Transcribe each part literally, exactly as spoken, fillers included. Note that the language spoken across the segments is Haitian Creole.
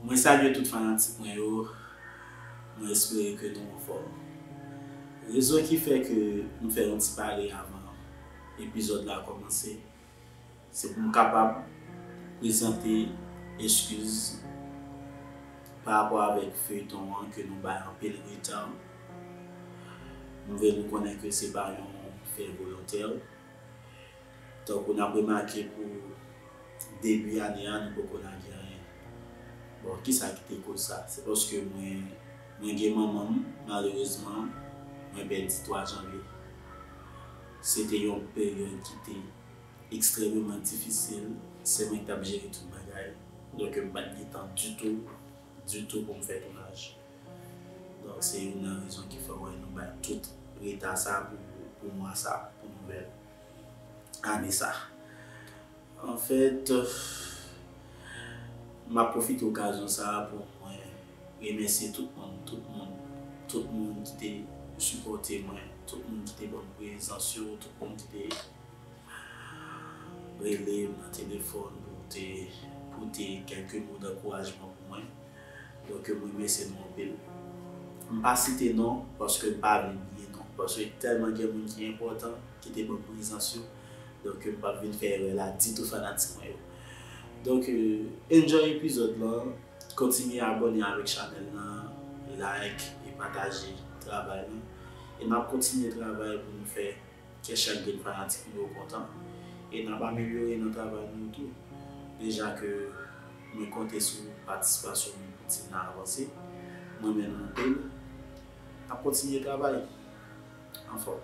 Mwen salye tout fanatik mwen yo. Mwen espere ke nou anfòm. Rezon ki fè ke m fè yon ti pale avan epizòd la kòmanse, se pou m kapab prezante eskiz pa rapò avèk feyton an ke nou bay anpil reta. M vle nou konnen ke se pa yon fè volontè. Tankou n ap remake pou debi ane a, nou poko lage anyen. Bon, kisa ki te koz sa? Se paske mwen, mwen gen manman m, malerezman, mwen pèdi twa janvye. Se te yon peryòd ki te ekstrèmeman difisil. Se mwen ki t ap jere tout bagay. Donk, m pa t gen tan ditou, ditou pou m fè tounaj. Donk, se youn nan rezon ki fè w wè nou bay tout reta sa pou, pou mwa sa, pou nouvèl ane sa. Anfèt, m ap pwofite okazyon sa a pou mwen remèsye tout moun, tout moun, tout moun ki te sipòte mwen, tout moun ki te ban m prezans yo, tout moun ki te rele m nan telefòn pou te pote kèlke mo dankourajman pou mwen. Donk, mwen remèsye nou anpil. M pa site non, paske m pa vle bliye non. Paske tèlman gen moun ki enpòtan, ki te ban m prezans yo. Donk, m p ap vin fè erè la ditou, fanatik mwen yo. Donk, euh, enjoy epizòd lan. Kontinye abòne avèk chanèl lan, like e pataje travay lan. E n ap kontinye travay pou nou fè kè chak grenn fanatik nou yo kontan. E n ap amelyore nan travay nou yo tou. Deja ke mwen konte sou patisipasyon nou pou tim nan avanse. Mwen menm anpil. N ap kontinye travay. Anfòm.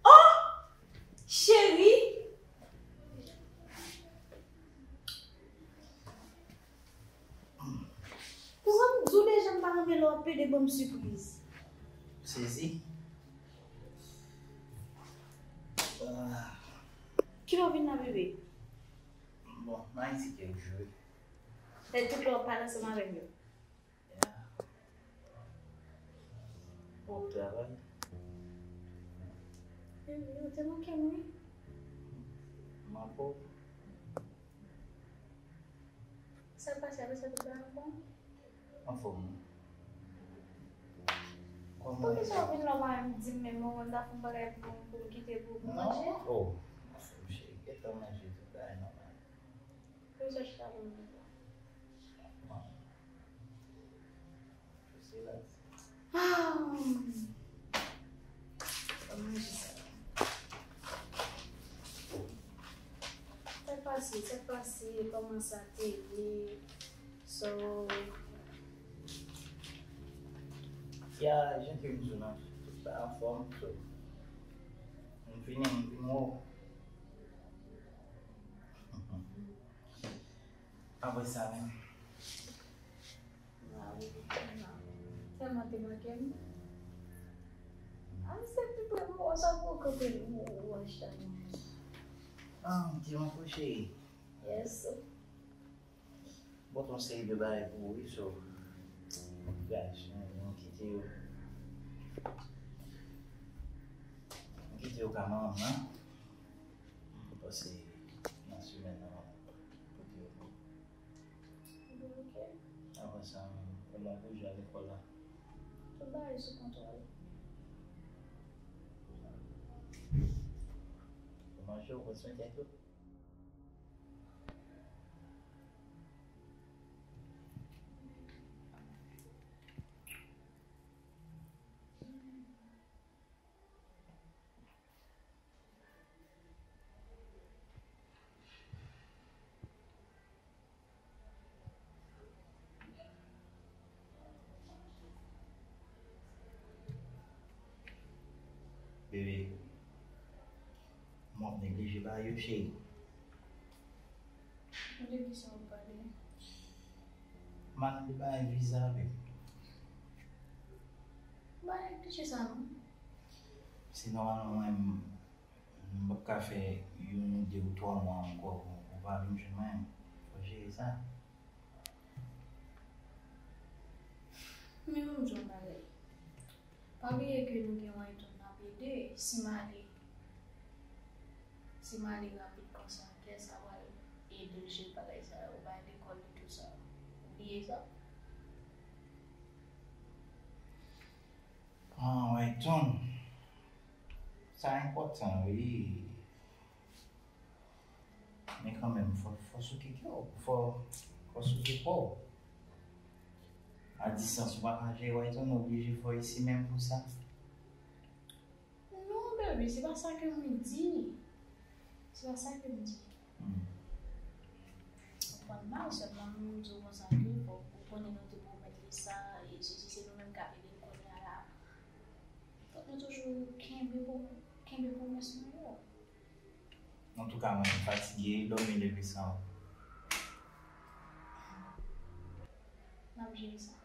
Oh! Cheri! Pou sa m di w deja m pa renmen lè w ap pede ban m sipriz. Sezi. Ah. Kilè w vin la, bebe? Bon, m Ayiti kèk jou wi. Lè tout lè w ap pale ansanm avè m yo. Ya. Bon travay. Yo te manke m wi. M ap bon. Sa k pase, apre sa tout bagay anfòm? Anfòm wi. Kòman? Poukisa w vin la w pa menm di m menm, ou konn ta fè yon bagay pou m, pou m kite pou, pou manje? Oh, m ap fè m cheri, gentan manje, tout bagay nòmal. Poukisa w chita pou m di sa? Bon. Jis relax. Ah! Ban m manje sa. Sa k pase, sa k pase, kòman sa te ye? So, ya, jan ke m di w nan, tout sa anfòm, so, m vini, m vin wè w. Apre sa menm. Tèlman te manke m. Ah, se pi pre m, ou sa pou kanpe, ou, ou, ou achete mwen. Ah, m te manke w cheri. Yes. Bon, ton seri de bagay pou ou wi, so, guys, m, m kite yo. M kite yo ka manman m nan. M panse nan semèn nan, m ap pote yo pou ou. Bon, ok. Apre sa, kòman w bouje a lekòl la? Tout bagay sou kontwòl. Ou manje, ou pran swen tèt ou? Bebe, m ap neglije bagay yo, cheri. De kisa w ap pale? M pale de bagay viza, bebe. Bagay klise sa non. Se nòmalman mwen, m, m p ap ka fè youn, de ou twa mwa ankò pou ou pa vin jwenn mwen. Fò jere sa. Men ban m di w yon bagay. Pa bliye ke nou gen Wayton n ap ede. Si m ale, si m ale rapid konsa, kiyès sa pral ede l jere bagay sa yo, bay lekòl li, tou sa. Ou bliye sa? Ah, Wayton. Sa enpòtan, wi. Men kanmenm, fò, fò souke kè w, fò, fò souke kò w. A distans, ou pa ka jere Wayton, ou oblije fè w isi menm pou sa. Non, bebe, se pa sa ke m di. Se pa sa ke m di. Hmm. Ou konprann mal, sèlman m di w konsa ke fò ou konnen nou te pwomèt li sa, e sesi, se nou menm k ap ede l kounye a la. Fòk nou toujou kenbe pwo-, kenbe pwomès nou yo. Antouka, mwen fatige, dòmi leve san. N ap jere sa.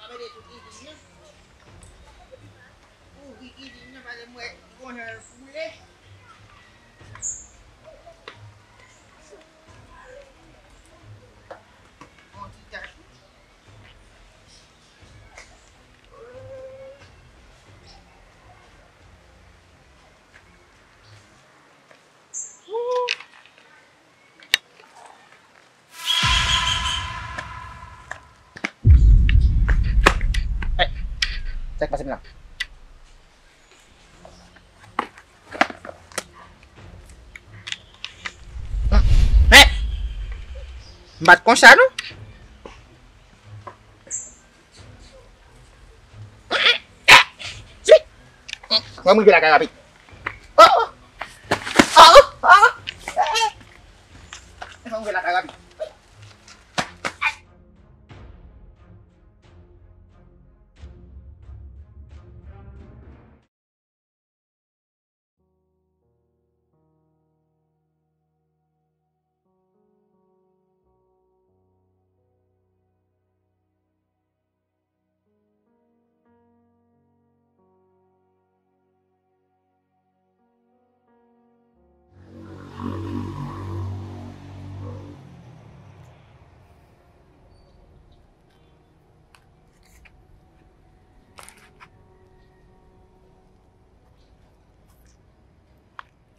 Ramene tout idin nan. Ouvri idin nan, paske m wè gon jan l koule. Yon ti tach wi. Hey, sa k pase m la? Hey! M pa t konsa non. Mwen rive lakay rapid. Oh, oh. Oh, oh, oh. Mwen rive lakay rapid.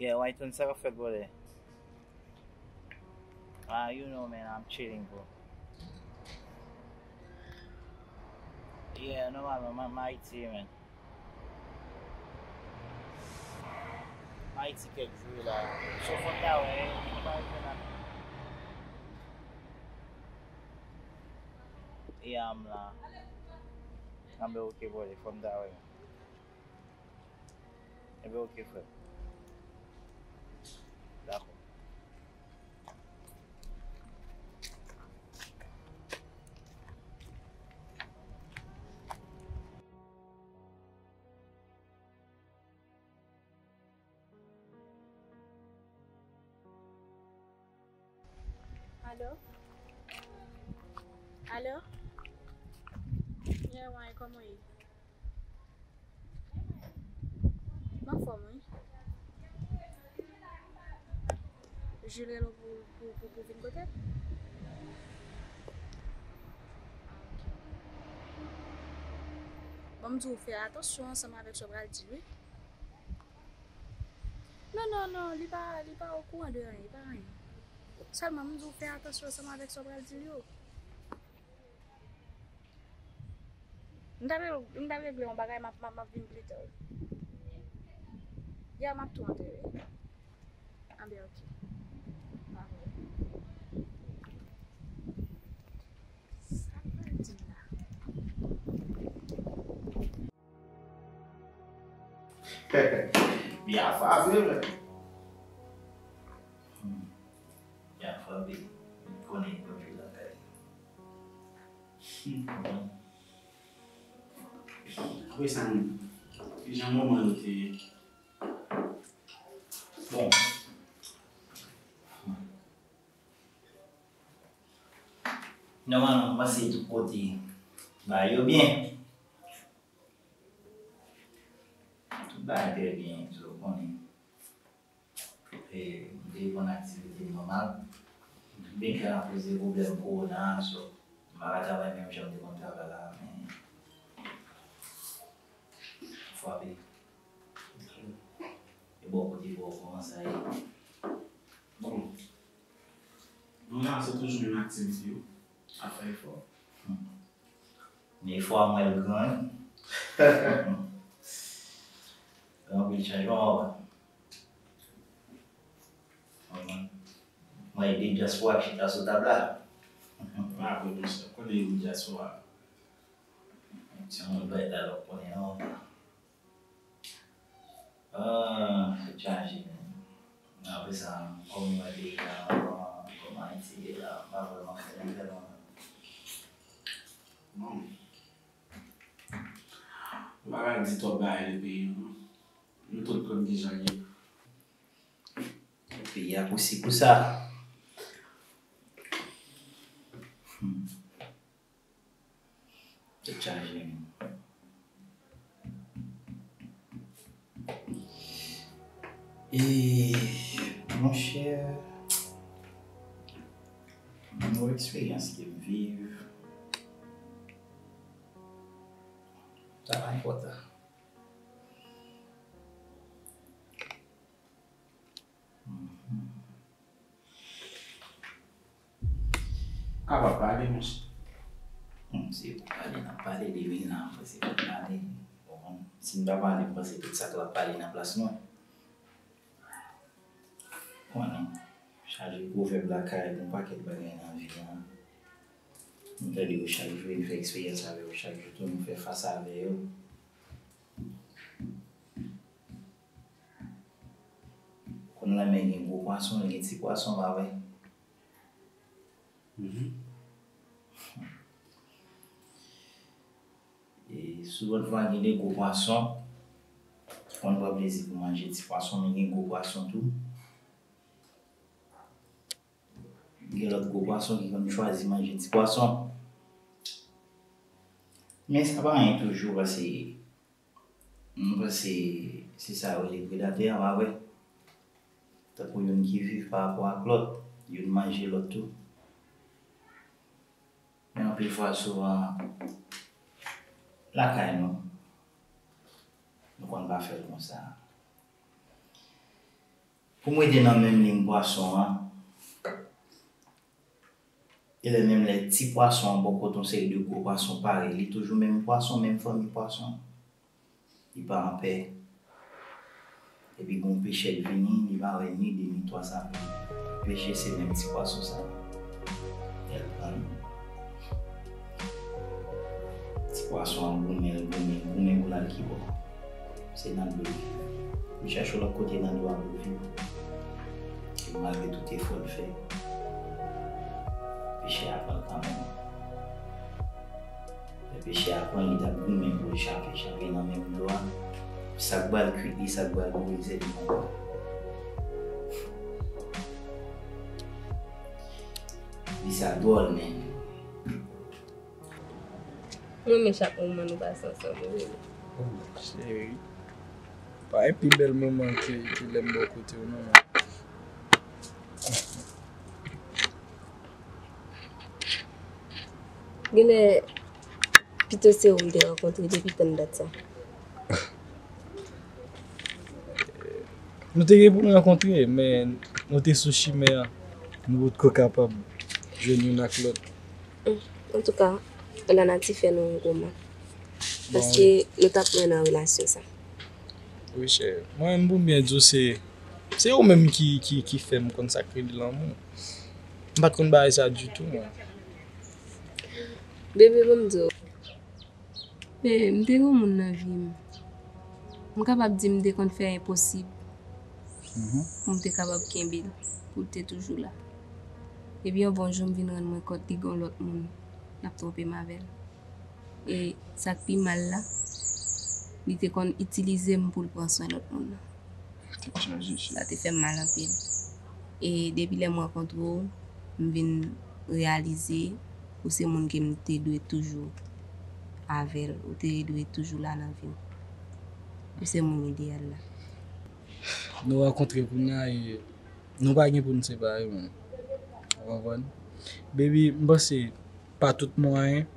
Yeah, Wayton, sa k ap fèt, brother? Ah, you know, man, I'm chilling, bro. Yeah, nòmalman, m, m Ayiti, man. M Ayiti kèk jou la. So, fò m ta wè, fò m ta wè, yeah, m la. Anben, ok, brother, fò m ta wè. Enben, ok, frè. Dakò. Alo? Alo? Yeah, Wayton, kòman w ye? M anfòm, wi. Jules rele w pou, pou, pou, pou vin kote l? Ah, ok. Bon, m di w fè atansyon ansanm avèk sa w pral di l, wi. Non, non, non, li pa, li pa okouran de anyen, li pa anyen. Sèlman, m di w fè atansyon ansanm avèk sa w pral di l yo. M t ap, m t ap regle yon bagay, m ap, m ap, m ap vin pita, wi. Yeah, m ap tou antre, wi. Anben, ok. Pa pwoblèm. Sa l pral di m la? Byen afable, men. Hmm. Byen afable. M konnen yon jou lakay. Hmm. Apre sa, menm, Jan moman yo te ye. Bon. Nòmalman, m panse tout kote bagay yo byen. Tout bagay trè byen, so, w konnen. E, m te konn aktivite m nòmal. Byen ke akoz de pwoblèm kowona a, so, m pa ka travay menm jan m te konn travay la, men frape. E bò kote pa w kòman sa ye? Bon. Nou la, se toujou menm aktivite yo. Ap fè efò. Men efò a mwen l gran. Gen anpil chanjman, papa. Mwen, mwen ede dyaspora k chita sou tab la. Ah, wi, monchè, konnen ede dyaspora. Se yon lòt bagay la, lòt konnen non. Ah, tèt chaje, men. Apre sa, kòm mwen deja, kòman, kòman Ayiti ye la, m pa vrèman fè nouvèl, non. Bon. M pa ka di twòp bagay de peyi an, non. Nou tout konn kijan l ye. Peyi a pousi pou sa. Hmm. Tèt chaje, men. E, monchè, yon eksperyans ke m viv, sa pa enpòtan. Kapab pale, monchè. Hmm, se pou pale, n ap pale depi la, se pou pale. Bon, si n pa pale, m panse tout sa k ap pale nan plas mwen. Konnen, chaje pwovèb lakay, gon pakèt bagay nan vi a. Nou tande yo chak jou, e n fè eksperyans avè yo chak jou tou, nou fè fas avè yo. Konn lanmè gen gwo pwason, gen ti pwason, pa vre? Mhm. E souvan fwa gen de gwo pwason, konn pran plezi pou manje ti pwason, men gen gwo pwason tou. Gen lòt gwo pwason ki konn chwazi manje ti pwason. Men sa pa anyen toujou, paske m panse se sa yo rele predatè an, pa vre? Tankou youn ki viv pa rapò ak lòt, youn manje lòt tou. Men anpil fwa, souvan, lakay nou, nou konn pa fè l konsa. Pou m rete nan menm liy pwason an, e lè menm lè ti pwason an bò kote yon seri de gwo pwason pare, li toujou menm pwason, menm fanmi pwason. Li pa anpè. Epi gon pechè k vini, li pa wè ni de ni twa sa vle peche, se menm ti pwason sa. Lè l pran l. Ti pwason an goumen, l goumen, l goumen pou l al ki bò. Se nan dlo l viv. Li chèche yon lòt kote nan dlo a pou l viv. E malgre tout efò l fè, pechè a pran l kanmenm. Lè pechè a pran l, li t ap goumen pou l chape, chape nan menm dlo a. Sa k ba l kwit li, sa k ba l mouri, se li ankò. Li sa dwòl, men. Mwen renmen chak moman nou pase ansanm, wi, Bebe. Oh, cheri. Pa gen pi bèl moman ke, ke lè m bò kote w, non. Genlè, pito se ou m te rankontre depi tann dat sa. Nou te gen pou n rankontre, men nou te sou chimen an. Nou potko kapab jwenn youn ak lòt. Antouka, lanati fè nou yon gwo mal. Paske nou t ap mwen nan relasyon sa. Wi, chè. Mwen menm, pou m byen di w, se, se ou menm ki, ki, ki fè m konn sa k rele lanmou. M pa t konn bagay sa ditou, mwen. Bebe, ban m di w. Men, m te gen yon moun nan vi m. M kapab di m te konn fè enposib pou m te kapab kenbe l, pou l te toujou la. Epi yon bon jou, m vin rann mwen kont li gen yon lòt moun l ap twonpe m avè l. E sa k pi mal la, Li te konn itilize m pou l pran swen lòt moun nan. Sa te fè m mal anpil. E depi lè m rankontre w, m vin reyalize ou se moun ke m te dwe toujou avè l, ou te dwe toujou la nan vi m. Ou se moun ideyal la. Nou rankontre kounye a e nou pa gen pou n separe, menm. Ou konprann? Baby, m panse pa tout mwayen,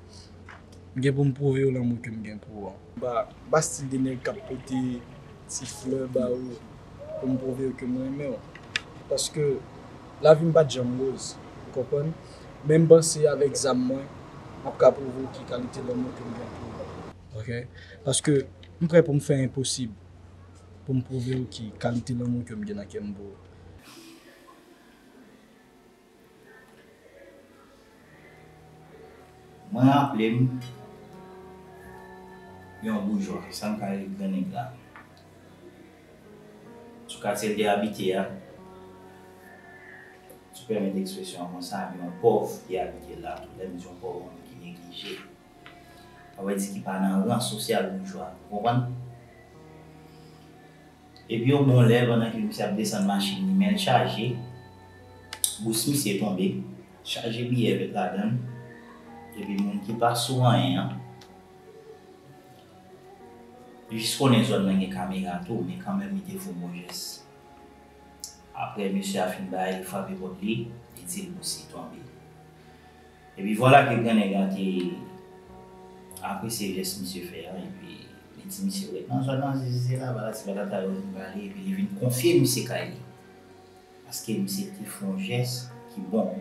m gen pou m pwouve w lanmou ke m gen pou ou an. M pa, m pa stil de nèg k ap pote ti flè ba ou pou m pwouve w ke m renmen w. Paske lavi m pa t janm woz, ou konprann? Men m panse avèk zam mwen, m ap ka pwouve w ki kalite lanmou ke m gen pou ou. Ok? Paske m prè pou m fè enposib pou m pwouve w ki kalite lanmou ke m gen nan kè m pou ou. Mwen raple m yon boujwa, sa m ka rele gran nèg la. Sou katye l te abite a, si w pèmèt ekspresyon an konsa, yon pòv te abite la. Lè m di yon pòv, yon moun ki neglije. Sa vle di ki pa nan ran sosyal boujwa, ou konprann? Epi yon bon lè, pandan ke misye ap desann machin li, men l chaje, bous misye tonbe, chaje biyè vèt ladan l, epi moun ki pa sou anyen an, li jis konnen zòn nan gen kamera tou, men kanmenm li te fè yon bon jès. Apre misye a fin bay, li frape pòt li, li di l bous li tonbe. Epi vwala ke gran nèg la te apresye jès misye fè a, epi li di misye ret nan zòn nan, zizi se laba la, ti patata yo vin pale, epi li vin konfye misye kay li. Paske misye te fè yon jès ki bon.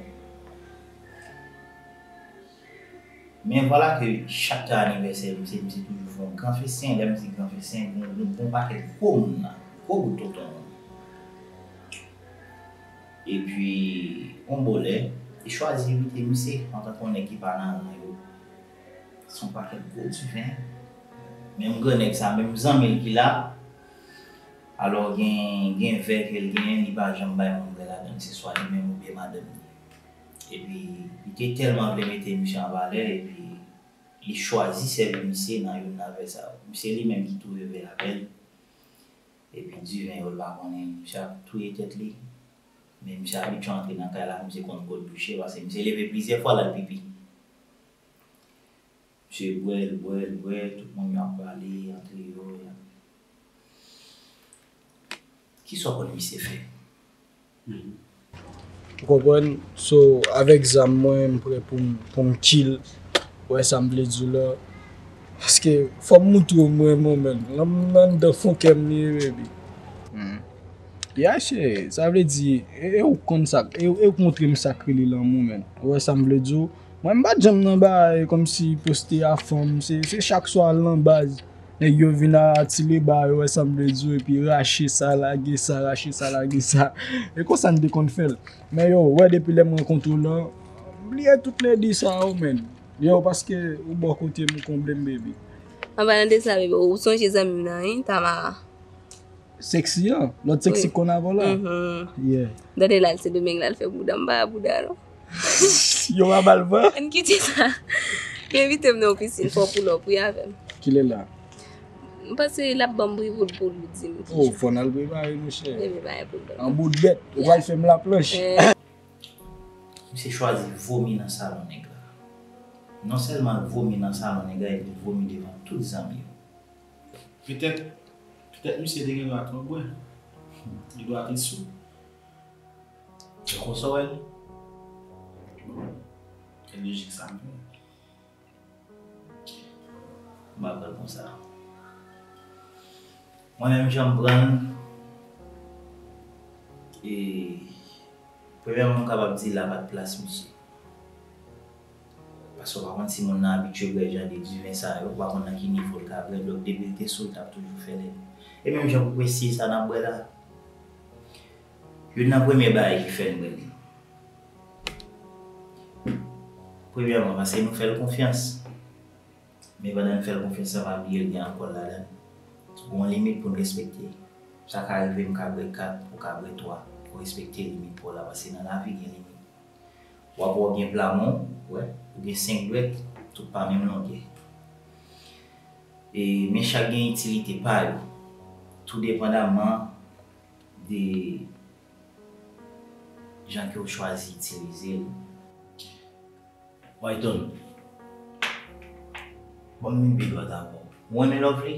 Men vwala ke chak tan anivèsè misye, misye toujou fè yon gran festen, lè m di gran festen, gon, gon, gon pakèt gwo moun la, gwo bout tonton moun. Epi, yon bon lè, li chwazi envite misye antanke yon nèg ki pa nan ran yo. Se yon pakèt gwo diven. Menm gran nèg sa, menm zanmi l ki la, alò gen, gen vè ke l genyen, li pa janm bay moun bwè ladan l, se swa li menm oubyen madanm li. Epi, li te tèlman vle mete misye an valè, epi li chwazi sèvi misye nan youn nan vè sa yo. Misye li menm ki tou reve avè l. Epi diven yo l pa konnen, misye ap touye tèt li. Men misye abitye antre nan kay la, misye konn kot bouche, paske misye leve plizyè fwa l al pipi. Misye bwè, l bwè, l bwè, tout moun yo ap pale antre yo. Kisa w konn misye fè? Ou konprann? So, avèk zam mwen, m prè pou m, pou m kill. Ou wè sa m vle di w la? Paske fò m moutre w m renmen w, menn. Lanmou m anndan fon kè m li ye, baby. Yeah, cheri, sa vle di, e, e ou k konn sa, e, e ou k montre m sa k rele lanmou, menn. Ou wè sa m vle di w? Mwen, m pa t janm nan bagay kòmsi poste a fanm, se, se chak swa lan baz. Nèg yo vin atile ba yo, wè sa m vle di w, epi rache sa, lage sa, rache sa, lage sa. E konsa n te konn fè l. Men yo, wè depi lè m rankontre w lan, m bliye tout ledi sa yo, menn. Yo, paske ou bò kote m, ou konble m, baby. An palan de sa, baby, ou sonje zanmi m nan, wi, Tamara? Sexy an? Lòt sexy k konn avè w la? Yeah. Dòde la, se Domeng la, l fè bouda, m pa bouda, non. Yo pa ba l van? Ann kite sa. Yo envite m nan yon pisin, fò w pull up, wi, avè m. Kilè la? M panse l ap ban m bri boul poul, li di m. Oh, fò n al prepare, monchè. Epi bagay pou l ban m. An bout bèt, ou pral fè m laplanch. Misye chwazi vomi nan salon nèg la. Non sèlman l vomi nan salon nèg la, epi l vomi devan tout zanmi yo. Petèt, petèt misye te gen dwa twò bwè. Li dwa te sou. Se konsa w wè l? Bon, se lojik sa m fè. M pa pran l konsa. Mwen menm jan m pran l, e, premyèman m kapab di la pa t plas misye. Paske w pa konn si moun nan abitye bwè jan de diven sa yo, ou pa konn nan ki nivo l ka bwè, donk depi l te sou l t ap toujou fè lèd. E menm jan pou mesye sa n ap bwè la, youn nan premye bagay ki fè n bwè l. Premyèman, paske nou fè l konfyans. Men pandan n fè l konfyans lan, pa bliye l gen alkòl ladan l. Gon limit pou n respekte. Sa ka rive m ka bwè kat, ou ka bwè twa. Fò w respekte limit pa w la, paske nan lavi gen limit. W ap wè w gen pla men w, wè, ou gen senk dwèt, tout pa menm longè. E, men chak gen itilite pa yo, tou depandaman de jan ke w chwazi itilize l. Wayton, ban m yon big lòt avè w. Ou renmen Lovely?